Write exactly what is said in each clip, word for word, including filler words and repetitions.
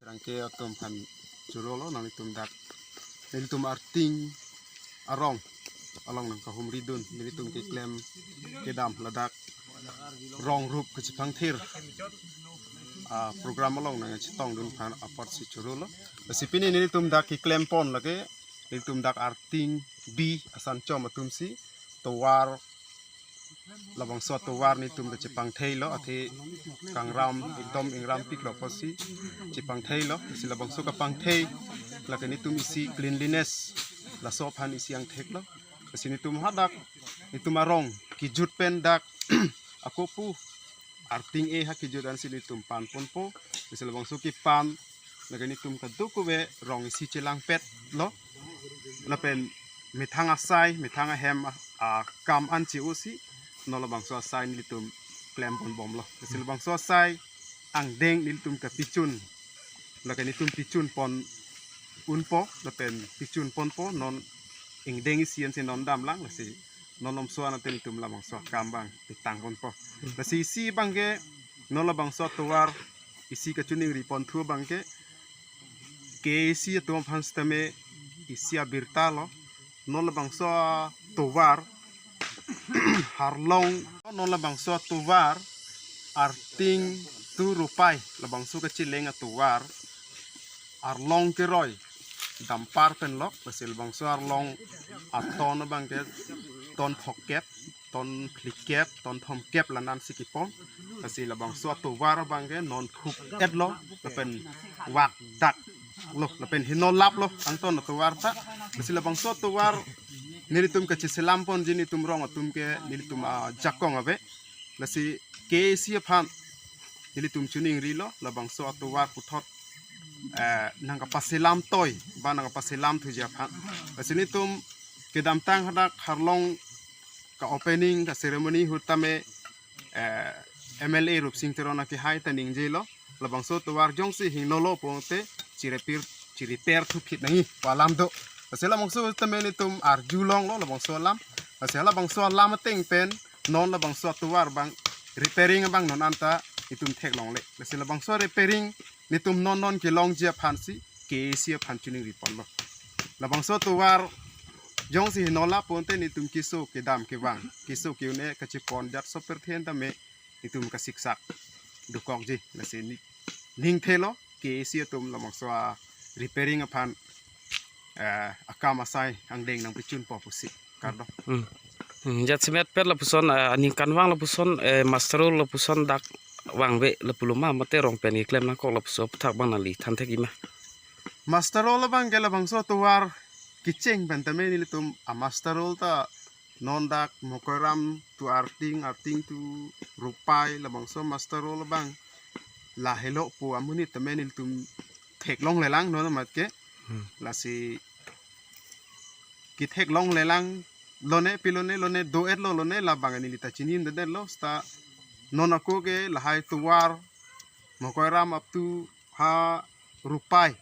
Rangke atum aphan chorolo, nanglitum dak, nanglitum arting arong along nangkahumridun, nanglitum keklem kedam ladak rong rup kachepangthir, ah, program along nangchetongdun aphan apotsi chorolo. Lasi pini nanglitum dak keklempon lake, nanglitum dak arting bi asan chom atumsi tovar, labangso atovar netum ta chepangtheilo, athe kangram ekdom ingrampiklo apotsi chepangtheilo. Lasi labangso kapangthei lake netum isi cleanliness laso aphan isi angtheklo. Lasi netum hadak, netum arong kejut pen dak ako pu arting e ha kejut ansi netum panponpo. Lasi labangso kepan lake netum kadokave rong isi chelangpetlo. Lapen methang asai, methang ahem a, akam an che-osi non labangso asai netum klemponbomlo. Lasi labangso asai angdeng netum kapechun, lake netum pechunpon unpo, lapen pechunponpo, non ingdeng isi ansi non damlang, lasi non lomso an ateng netum labangso akam abang petangponpo. Lasi isi abangke non labangso atovar isi kachiningriponthu abangke K A A C atum aphan sitame isi abirtalo, non labangso atovar arlong, non labangso atovar arting tu rupai, labangso kacheleng atovar arlong keroi dampar pen lok, lasi labangso arlong aton abangke ton phokep, ton phlikep, ton thomkep la-an si kepon. Lasi labangso atovar abangke non phuk-etlo, lapen wakdaklo, lapen heno laplo angton atovar ta. Lasi labangso atovar nelitum kacheselampon ji netum rong atum ke, netum ajakong ave. Lasi K A A C aphan nelitum chiningrilo, labangso atovar puthot, eh, nangkapaselam toi, ba nangkapaselamthuji aphan. Lasi netum kedamtang hadak arlong ka-opening, ka-ceremony ahut tame, eh, M L A Rupsing Teron akehai ta ningjelo, labangso atovar jongsi henolo pulote chirepair, chirepair thuphit nangji pu alam do. Lasi labangso tame netum arjulonglo labangso alam. Lasi labangso alam ateng pen non labangso atovar abang repairing abang non anta netum theklongle. Lasi labangso repairing netum non non kelongji aphansi K A A C aphan chiningriponlo. Labangso atovar jongsi heno lap pulote netum keso kedam kevang, keso ke-un-e kachepon jat soper then tame netum kasiksak dokokji. Lasi ne, ningthelo K A A C atum labangso a-repairing aphan, eh, akam asai angdeng nangpechunpo pusi. Kardom. Hmm. Hmm, jat simet pet lapuson, eh, aningkanvang lapuson, eh, muster roll lapuson dak vangve lapulo ma, mate rong pen keklem nangkok lapuson aphuthak abang nangli thanthekji ma? Muster roll abangke labangso atovar kecheng pen tame nelitum a-muster roll ta non dak Mokoiram tu arting, arting tu rupai, labangso muster roll abang lahelo pu amonit tame nelitum theklonglelang non amat ke. Hmm. Lasi ketheklonglelang lone, pilone, lone do-etlo lone, labang neli ta chinidedetlo, seta non ako ke lahai tovar Mokoiram up to ha rupai,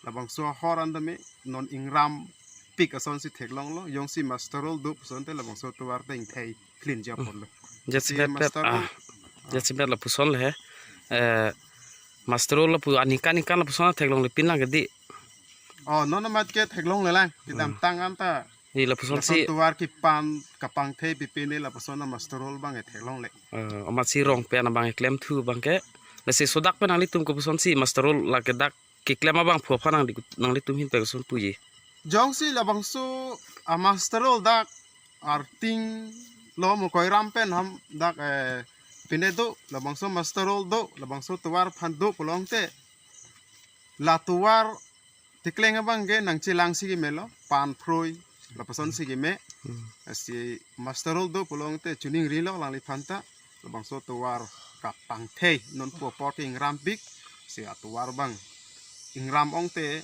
labangso ahor an tame non ingrampik asonsi theklonglo, jongsi muster roll do pusonte labangso atovar ta ingthei clean ji aporlo. Jat si simet pet, muster roll, ah, jat simet lapuson le he. Eh, muster roll lapu aningkan aningkan lapuson theklongle pinlang ke di. Oh, non amat ke theklonglelang, kedamtang anta. Di lapusonsi lason tovar kepan kapangthei pipine lapuson a-muster roll abang theklongle. Eh, amatsi rong pen abang klemthu abangke. Lasi sodak pen nanglitum kopusonsi muster roll lake dak keklem abang phu aphan nangli, nanglitum ahin pen koson puji? Jongsi labangso a-muster roll dak arting lo Mokoiram pen ham dak, eh, pine do, labangso muster roll do, labangso tovar aphan do pulote, la tovar tekleng abangke nangchelangsi kemelo, pan phroi lapusonsi keme. Hmm. Lasi muster roll do pulote chiningrilo alangliphan ta, labangso tovar kapangthei, non pu apor ke ingram pik, si atovar abang ingram ong te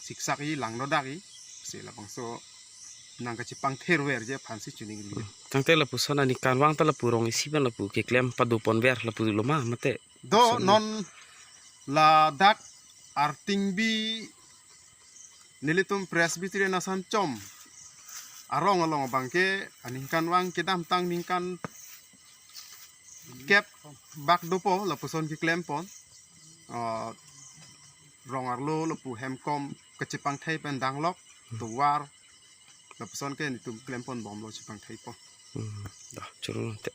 siksak i langno dak i, si labangso nang kachepangthir ver ji aphan si choningri. Tangte lapuson aningkanvang ta lapu rong isi pen lapu keklem pado pon ver lapu lo ma mate? Do, lapuson non ladak Artingbi nelitum Presbyterian Asanchom arong along abang ke aningkanvang kedamtang ningkan kep bak dopo lapuson keklem pon. Ah, rong arlo lapu hemkom kachepangthei pen danglok tovar lapuson ke nelitum klem pon bomlo, chepangthei pon. Hmm, dah, churu te.